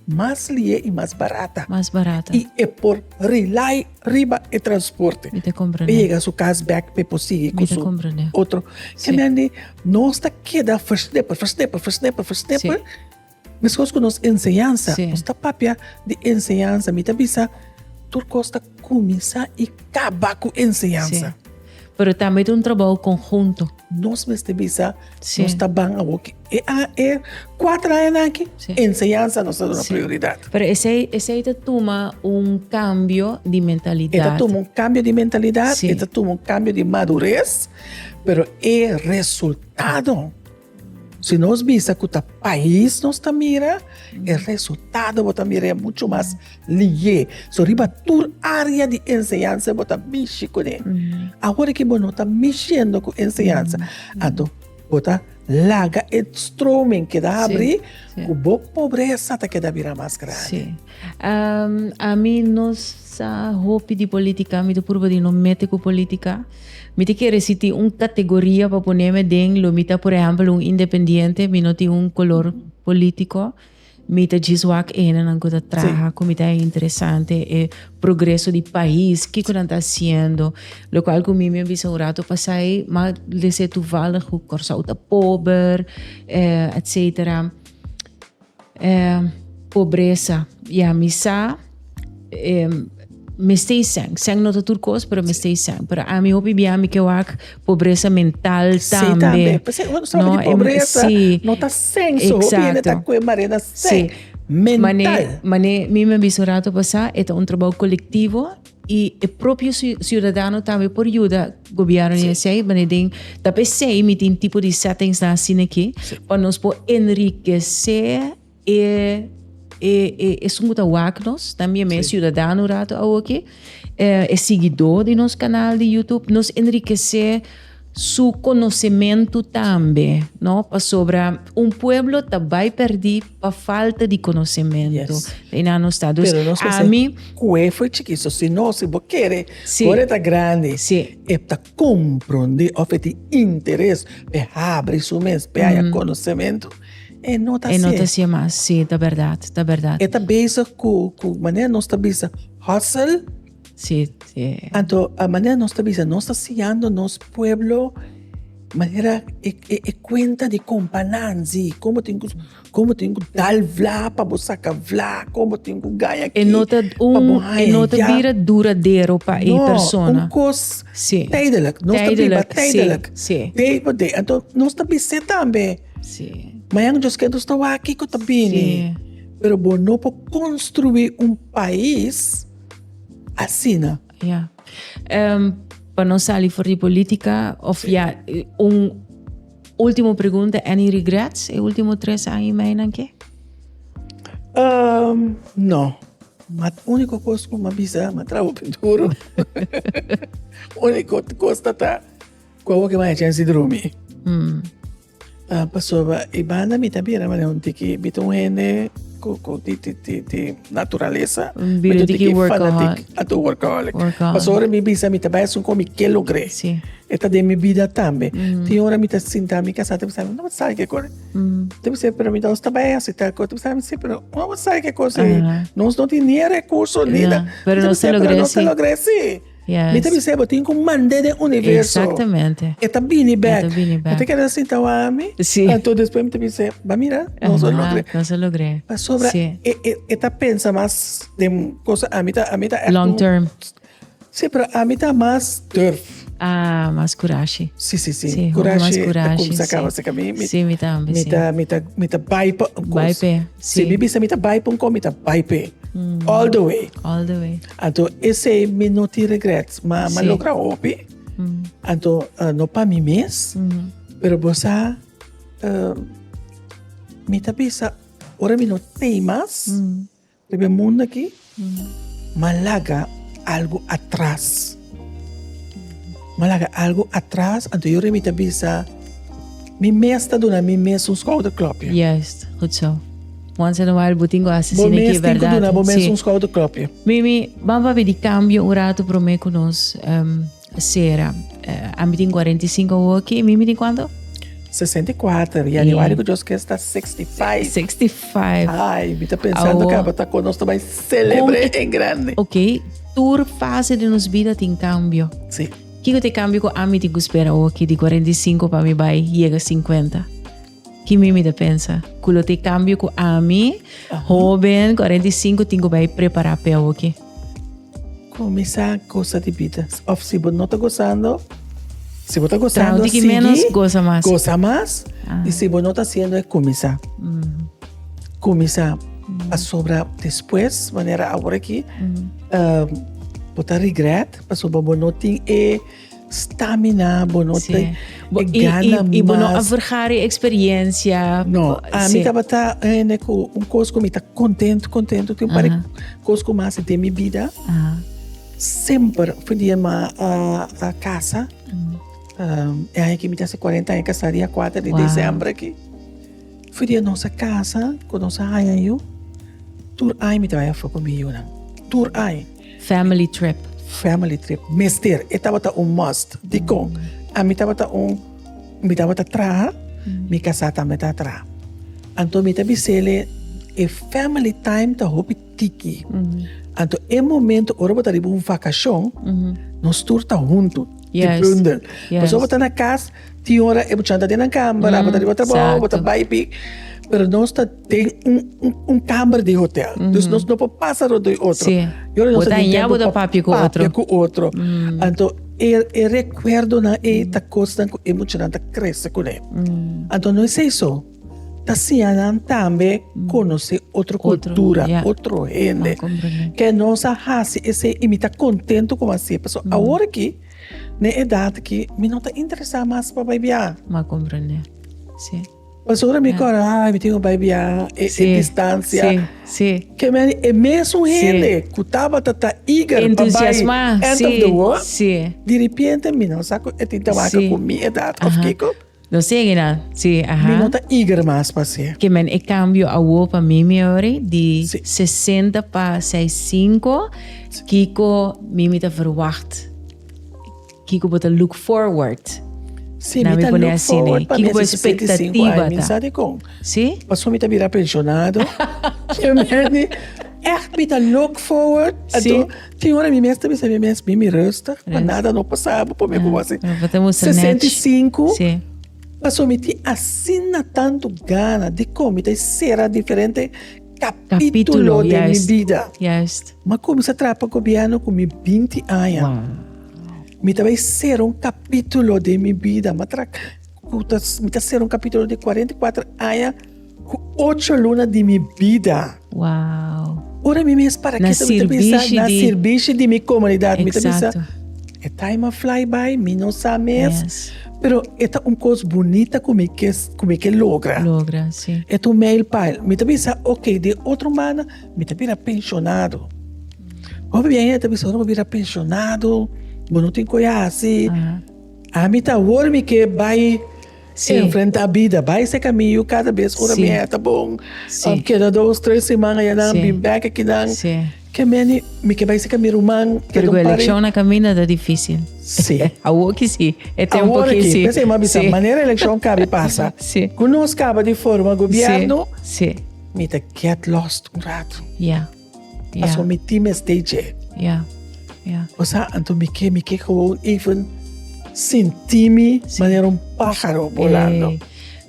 mas lié i mas barata. Mas barata. I e por rely riba e transporte. Mi ta komprendé. Pa yega su kas bèk pa e por sigui ku su otro. Si. Ke mende nos ta keda versnipper, versnipper, versnipper, versnipper. Meskos ku nos enseñansa, nos ta papia di enseñansa, mi ta bisa tur kos ta kuminsá i kaba ku enseñansa. Sí. Pero tambe ta un trabou konhunto. Nos mester bisa, nos ta ban awor ki e e kuater añanan aki, enseñansa nos ta duna prioridat. Pero esei esei ta tuma un kambio di mentalidat. E ta tuma un kambio di mentalidat, e ta tuma un kambio di madures, pero e resultado. Si nos bisa ku ta pais nos ta mira, e resultado bo ta mira e muchu mas liye. So riba tur área di enseñansa bo ta mishi kuné. Awor ki bo no ta mishiendo ku enseñansa, anto bo ta laga e stroming keda habrí ku bo pobresa ta keda bira mas grandi. Sí. Ami no sa hopi di politica, mi ta purba di no mete cu politica. Mi ta kere si tin un categoria pa poneme den, lo mi ta por ehempel un independiente, mi no tin un color politico. Mi ta djis wak e hendenan cu ta traha, cu mi ta haña interesante, e progreso di pais, kico nan ta haciendo. Locual cu mi mi a bisa un rato pasa ei, ma lese toevallig cu Corsou ta pober, etcetera. Pobresa, ya mi sa mester sèn, sèn no ta tur kos pero mester sèn, pero ami hopi bia mi ke wak pobresa mental tambe. Sí tambe, no di pobresa no ta sèn so, hopi hende ta kue marena sèn, mental. Mane mi a bisa un rato pasá e ta un trabou kolektivo I e propio ciudadano tambe por yuda gobierno den esey, mane den ta p'esey mi tin tipo di settings nan asina aki pa nos por enriquece e e e esun ku ta wak nos, tambe e ciudadano un rato awoki, e siguidó di nos canal di YouTube, nos enriquece su konosementu tambe, no? Pasobra un pueblo ta bai pèrdí pa falta di konosementu. Yes. Einan nos ta. Dus Pero nos mester ami kue for chikí. So si nos, si bo kere, Sí. ora e ta grandi, Sí. e ta komprondé òf e tin interes p'e habri su mes, p'e haña konosementu, e no ta E no hasié. ta hasié mas. Sí, ta bèrdat, ta bèrdat. E ta bezig ku, ku manera nos ta bisa hustle. Sí, sí. Anto, a manera nos ta bisa, nos ta siñando nos pueblo. Manera e e e kuenta di kompa Nanzi, kon bo tin ku kon bo tin ku dal vla pa bo saka vla, kon bo tin ku gaña E no ta aki pa bo un, e haña no ta ya. bira duradero pa e No, persona. un kos Sí. tijdelijk. Nos ta biba Tijdelijk, sí, tijdelijk. sí. Day pa day. Anto nos ta bis'é tambe. Sí. Mañana Dios ke nos ta wak kiko ta bini. Sí. Pero bo no por construi un pais asina. Ja. Pa no sali for di politica of ja, un ultimo pregunta, any regrets e ultimo tres aña y mei nan ke? No. Ma unico cos cu m'a bisa, m'a traha hopi duro. Unico cos ta ta cu awor ke m'a haña chance di drumi. Pasobra e banda mi ta bira manera un tiki mi ta un hende ku ku di di di di naturalesa mi ta un tiki fanatic anto workaholic. Pasobra ora mi bisa mi ta bai asun ku mi ke logr'é e ta den mi bida tambe. Tin ora mi ta sinta mi kasá ta bisa mi no bo sa ke kos ta bisa pero mi nos ta bai hasi tal kos ta bisa mi si pero no bo sa ke kos ei nos no tin ni e rekurso ni nada Pero nos ta logr'é si. Mi ta bisa bo tin ku mand'é den universo. Exactamente. E ta bini bek. E ta bini bek. E ta keda sinta wak ami. Sí. Anto despues mi ta bisa, ba mira, nos a logr'é. Nos a logr'é. Pasobra Sí. e e e ta pensa mas den cosa, ami ta ami ta ègt Long un term. Sí, pero ami ta mas durf. Ah, mas kurashi. Sí, sí, sí. Sí, hopi mas Kurashi ta kurashi, kumsa sí. kaba serka mi. Mi Sí, mi tambe, mi sí. ta mi ta mi ta bai pa un kos. Bai p'e, Si sí. mi bisa mi ta bai pa un kos, mi ta bai p'e. All the way. All the way. Anto esei mi no tin regrets, ma mi a logra hopi. Anto no pa mi mes, pero bo sa mi ta bisa ora mi no tei mas riba e mundo aki, mi a laga algo atras. Mi a laga algo atras, anto yora mi ta bisa mi mes ta duna mi mes un schouderklopje. Juist, goed zo. Once in a while bo tin ku hasi Bo asina mes ki tin ku bèrdat. duna bo mes Sí. un schouderklopje. Mimi, ban papia di kambio un ratu promé ku nos sera. Ami tin 45 awoki, Mimi tin kuantu? 64, januari ku Dios ke sta 65. 65. Ai, mi ta pensando Awo. kaba ta kon nos ta bai selebr'é en grande. Ok, tur fase di nos bida tin kambio. Sí. Kiko ta e kambio ku ami tin ku spera awoki di 45 pa mi bai yega 50? Ki mi mi ta pensa? Ku lo te kambio ku ami, hoben, 45, tin ku bai prepará p'e awoki. Kuminsá gosa di bida. Òf si bo no ta gosando, si bo ta gosando, Traha un tiki sigui, ménos, gosa mas. Gosa mas. I si bo no ta hasiendo e, kuminsá. Kuminsá. Pasobra despues, manera awor aki, bo ta regret pasobra bo no tin e. Stamina, bo no Sí. te Bo, e i, i, gana i bo no a mas. vergara e experiencia. No, a mi Sí. tabata hende ku un kos ku mi ta kontentu, kontentu. Tin un par di Aha. kos ku mi a hasi den mi bida. Aha. Semper for dia mi a a kasa, e aña aki mi ta hasi kuarenta aña kasá dia kuater di Wow. desèmber aki. For dia nos a kasa ku nos a haña yu, tur aña mi ta bai afó ku mi yunan, tur aña. Family trip. Family trip. Mester. E tabata un must. Dikon? Ami tabata un, mi tabata traha, mi kasá tambe ta traha. Anto mi ta bis'el e family time ta hopi tiki. Anto e momento ora bo ta riba un vakashon, nos tur ta huntu, di bundel. Pasobra bo ta na kas, tin ora e muchanan ta den nan kamber, abo ta riba trabou, bo ta bai bi. Pero nos ta den un un kamber di hotel. Dus nos no por pasa rond di otro. Sí. Y ora nos Bo ta tin haña tempo bo ta pa papia ku otro. Papia ku otro. Anto e e rekuerdonan ei ta kosnan ku e muchanan ta krese kuné. Anto no esei so, ta siña nan tambe konosé otro Otro, kultura, ja. otro hende. M'a komprendé. Ke nos a hasi esei i mi ta kontento ku a hasié. Pasobra awor aki, na e edat aki, mi no ta interesá mas pa bai biaha. M'a komprendé. Sí. Pasobra mi kòrda, ai, mi tin ku bai biaha e Sí, distansia. sí, sí. Ke men e mesun Sí. hende ku tabata ta eager pa bai Entusiasmá, end sí, of the world, sí. di ripiente mi no sa ku e tin tabaka Sí. ku mi edat òf Aha. kiko. No sigui nan, sí, aha. Mi no ta eager mas pa hasié. Ke men e kambio awo pa mi mi di Sí. 60 pa 65, kiko mi ta verwacht? Kiko bo ta look forward? Sí, Na mi mi ta pone look asina, forward pa Kiko mi bo 65 expectativa aña, mi ta? sa dikon. Sí? Pasobra mi ta bira pensionado. Ke meni. Echt mi ta look forward. Sí. Anto, tin ora mi mes ta bisa mi mes, Mimi rustig, pa nada no pasa bo, pa mi ku bo hasi Bo ta mustra nèchi. 65. Sí. Paso mi tin asina tantu gana di kon mi ta sera diferente capítulo Capítulo, den mi juist. bida. Juist. Mi a kuminsá traha pa gobièrnu ku mi binti aña. Wow. Mi ta bai sera un capítulo den mi bida. Mi a traha ku ta mi ta sera un capítulo di 44 aña ku ocho luna di mi bida. Wow. Ora mi mes para Na keto mi ta bisa sirbishi na di sirbishi di mi komunidat. Mi ta bisa Exacto. e time a fly by, mi no sa mes. Yes. Pero e ta un kos bunita ku mi ke ku mi ke logra. Logra, si. E ta un mijlpaal. Mi ta bisa ok, di otro banda mi ta bira penshonado. Hopi biaha hende ta bisa ora bo bira penshonado bo no tin ku hasi. Ami ta awor mi ke bai enfrenta bida, bai seka mi yu kada bes ora mi ta bon. Keda dos, tres siman ayanan, bin bek akinan. Ke meni mi ke bai seka mi ruman. Pero ku elekshon na kaminda ta difisil. Si. Awor ki si, e tempu ki si. Awor aki, p'esei mi a bisa, manera elekshon kabi pasa, ku nos kaba di forma gobièrnu, mi ta get lost un ratu. Ya. Ya. Pasobra mi tin mester dje. Ya. Ya. Osea, anto mi ke, mi ke gewoon even sinti mi manera un pájaro volando. Ey.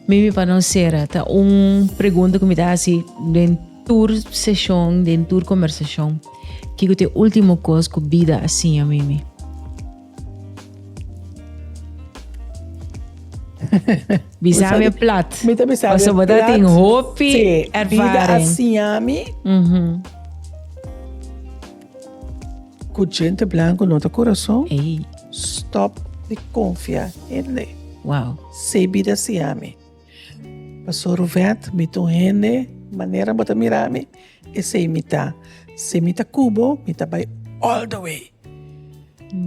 Mimi, pa nos sera, ta un pregunta ku mi ta hasi den tur seshon, den tur kombersashon. Kiko ta e último kos ku bida a siña Mimi? Bisa mi plat. Mi ta bisa mi plat. plat. tin hopi sí, ervaring. Bida a siña mi. Mm -hmm. Ku gente blanco no ta corazón. Ey. Stop di confia hende. Wow. Se bida siña mi. Paso Ruvet, mi ta un hende, manera bo ta mira mi, esei mi ta. Si mi ta ku bo, mi ta bai all the way.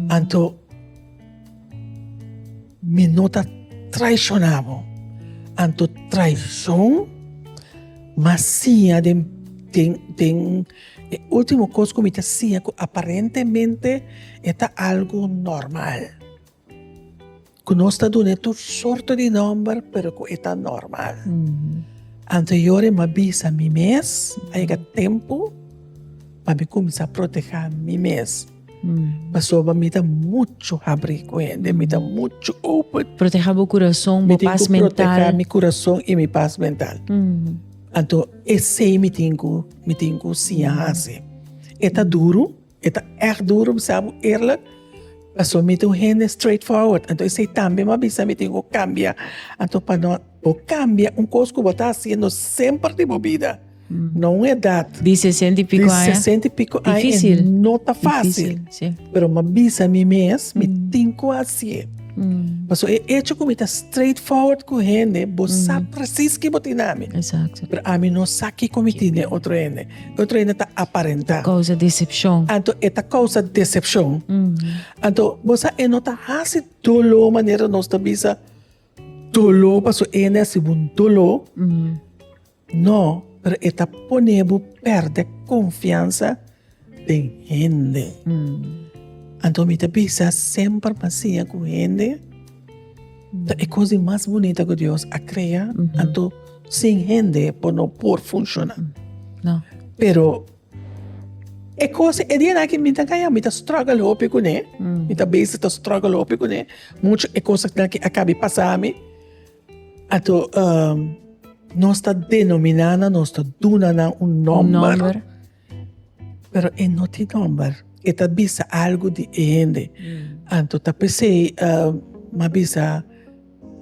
Anto mi no ta traishoná bo. Anto traishon m'a siña den den den e último kos ku mi ta siña ku aparentemente e ta algu normal. Ku nos ta dun'é tur sorto di nòmber, pero ku e ta normal. Anto yora mi a bisa mi mes, a yega tempu pa mi kuminsá protehá mi mes. Pasobra mi ta muchu habrí ku hende, mi ta muchu open. Protehá bo kurason, bo pas mental. Mi tin ku protehá mi kurason i mi pas mental. Anto esei mi tin ku, mi tin ku siña hasi. E ta duru. E ta ègt duru bisa bo eerlijk, pasobra mi ta un hende straightforward, anto esei tambe mi a bisa mi tin ku kambia, anto pa no bo kambia un kos ku bo ta hasiendo semper di bo bida, no un edat. Di sesenta i piko aña. Di sesenta i piko aña Difícil. no ta fácil. Difícil, sí. Pero mi a bisa mi mes, mi tin ku hasié. Pasobra e echo ku mi ta straightforward ku hende, bo sa presis ki bo tin na mi. Exacto. Pero ami no sa kiko mi tin den otro hende. Otro hende ta aparentá. Kousa desepshon. Anto e ta kousa desepshon. Anto bo sa e no ta hasi doló manera nos ta bisa doló pasobra e hende a hasi bo un doló. No, pero e ta pone bo pèrdè konfiansa den hende. Anto mi ta bisa semper pa siña ku hende ta e kos di mas bunita ku Dios a krea, anto sin hende bo no por funshoná. No. Pero e kos, e dianan aki mi ta kaya, mi ta struggle hopi kuné, mi ta bezig ta struggle hopi kuné, muchu e kosnan aki a kabi pasa mi. Anto nos ta denominá nan, nos ta duna nan un nòmber. Nòmber. Pero e no tin nòmber. E ta bisa algu di e hende. Anto ta p'esei mi a bisa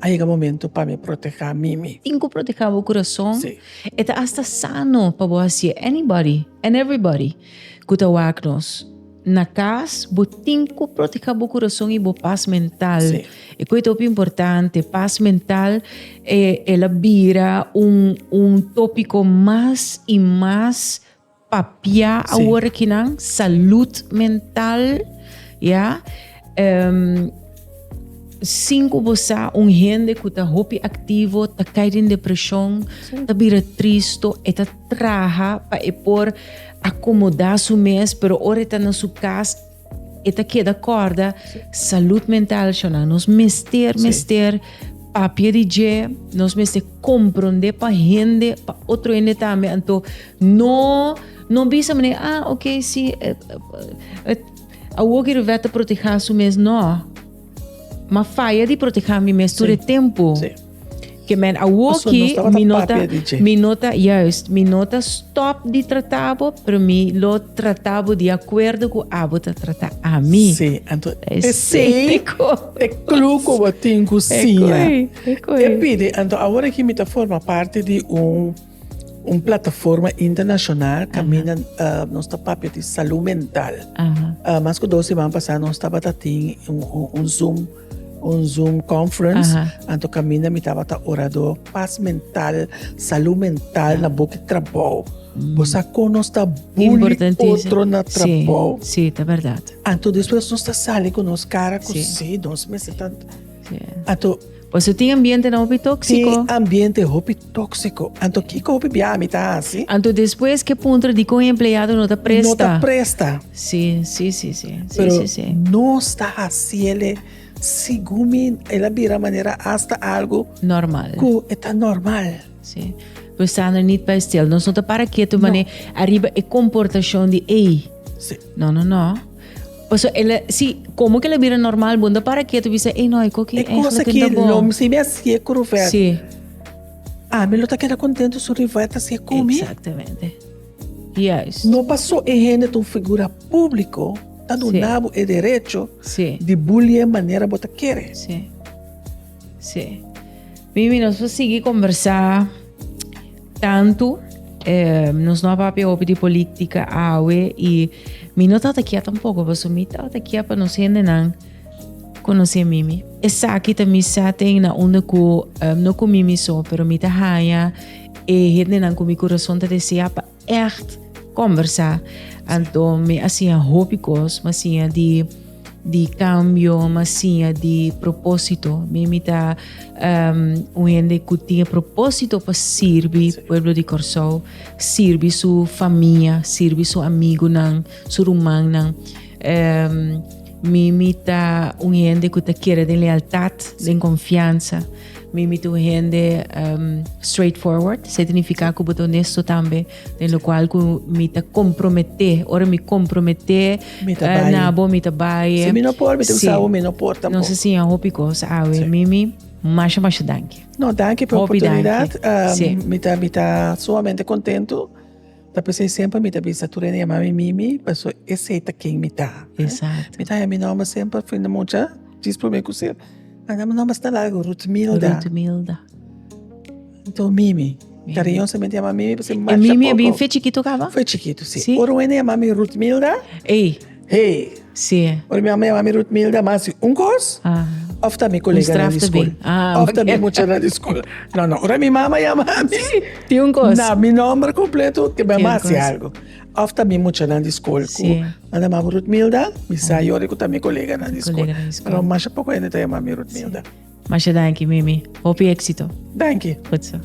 a yega momento pa mi protehá mimi. Tin ku protehá bo kurason. Sí. E ta asta sano pa bo hasié. Anybody and everybody ku ta wak nos. Na cas bo tin cu proteha bo curason y bo pas mental. Sí. E cu e ta hopi importante. Pas mental e el a bira un un topico mas y mas papia Sí. awor akinan. Salud mental, ya. Sin cu bo sa un hende cu ta hopi activo ta cay den depresion, ta bira tristo, e ta traha pa e por acomoda su mes, pero ora e ta na su cas e ta keda corda salud mental, shona. Nos mester, mester. papia di dje, nos mester komprondé pa hende, pa otro hende tambe. Anto no no bisa manera, ah, ok, si, awor ki Ruvette ta protehá su mes, no. Ma faya di protehá mi mes tur e tempu. Sí. Ke men awor Pasobra nos ki tabata mi no ta, papia di dje. mi no ta, juist, mi no ta stop di trata bo, pero mi lo trata bo di akuerdo ku abo ta trata ami. Sí, anto Esei esei te ko. e clue ku bo tin ku E siña. koi, e koi. E pidi, anto awor aki mi ta forma parti di un un plataforma internashonal kaminda nos ta papia di salú mental. Mas ku dos siman pasá nos tabata tin un un zoom un zoom conference anto kaminda mi tabata orador pas mental, salú mental na boki trabou. Bo sa kon nos ta bully otro na trabou. Sí, ta bèrdat. Anto despues nos ta sali ku nos kara ku sí nos mester ta anto. Pasobra tin ambientenan hopi tóksiko. Tin ambiente hopi tóksiko. Anto kiko hopi biaha mi ta hasi? Anto despues ke puntra dikon e empleado no ta presta. No ta presta. Sí, sí, sí, sí. Sí, Pero sí, sí. nos ta hasiele segun mi el a bira manera hasta algo. Normal. Ku e ta normal. Sí. We staan er niet bij stil. Nos no ta para ketu mane ariba e komportashon di ey. Sí. No, no, no. Paso el a, si, como que el a bira normal, bo no para ketu bisa, ey no, e koki E cosa eigenlijk ki ta bon. lo si mi hasié ku Ruvette. Sí. Ami lo ta keda contento su Ruvette hasié ku mi. Exactamente. Juist. No paso e hende ta un figura público, ta duna bo e derecho Sí. di bulli'é manera bo ta kere. Sí. Sí. Mimi, nos por sigui conversa tanto. Eh, nos no a papia hopi di política awe y mi no tata kia tampoco, paso mi tata kia pa nos hendenan conoce Mimi. Esaki ta mi setting na unda ku um, no ku Mimi so, pero mi ta haya e hendenan ku mi corazón ta desea pa echt conversa. Anto mi a siña hopi cos, mi a siña di di cambio, mi a siña di propósito. Mi mi ta um, un hende cu tin e propósito pa sirbi pueblo di Kòrsou, sirbi su famia, sirbi su amigunan, su rumannan. Um, mi mi ta un hende cu ta kere den lealtad, den confiansa. Mi mi ta un hende um, straightforward, se significa ku bo ta honesto tambe, den lo cual ku mi ta compromete, ora mi compromete Mi ta eh, bai. na bo, mi ta bai. Si mi no por, mi ta Sí. bisa bo mi no por tampoco. Nos a siña hopi cos awe, Sí. Mimi, masha masha danki. No, danki pa e Hopi danki. oportunidad. Um, Sí. mi ta, mi ta sumamente contento. Ta p'esei semper mi ta bisa tur hende yama mi Mimi, pasobra esei ta ken mi ta. Exacto. Mi ta haña mi nomber semper fin di mucha, djis prome ku ser. Anda mi nomber sta largo, Ruthmilda. Ruthmilda. Anto Mimi. Mimi. Cariñosamente yama Mimi, pasobra E masha Mimi a bin poko. fe chikito kaba? Fe chikito, si. Si? Ora un hende yama mi Ruthmilda, Ey. hey. Si. Ora mi mama yama mi Ruthmilda, mi a hasi un kos. Ah. Of ta mi colega na di straf ta school. bin. Ah, Of ta mi ok. mucha na di school. No, no. Ora mi mama yama mi. Tin un kos. Na mi nomber completo, ke mi Tin un a hasi kos. algo. Of ta mi mucha na di school. Ku Si. nan yama mi Ruthmilda, mi sa yori ku ta mi colega na di school. Colega na di school. Pero masha poko hende ta yama mi Ruthmilda. Masha danki, Mimi. Hopi éxito. Danki. Goed zo.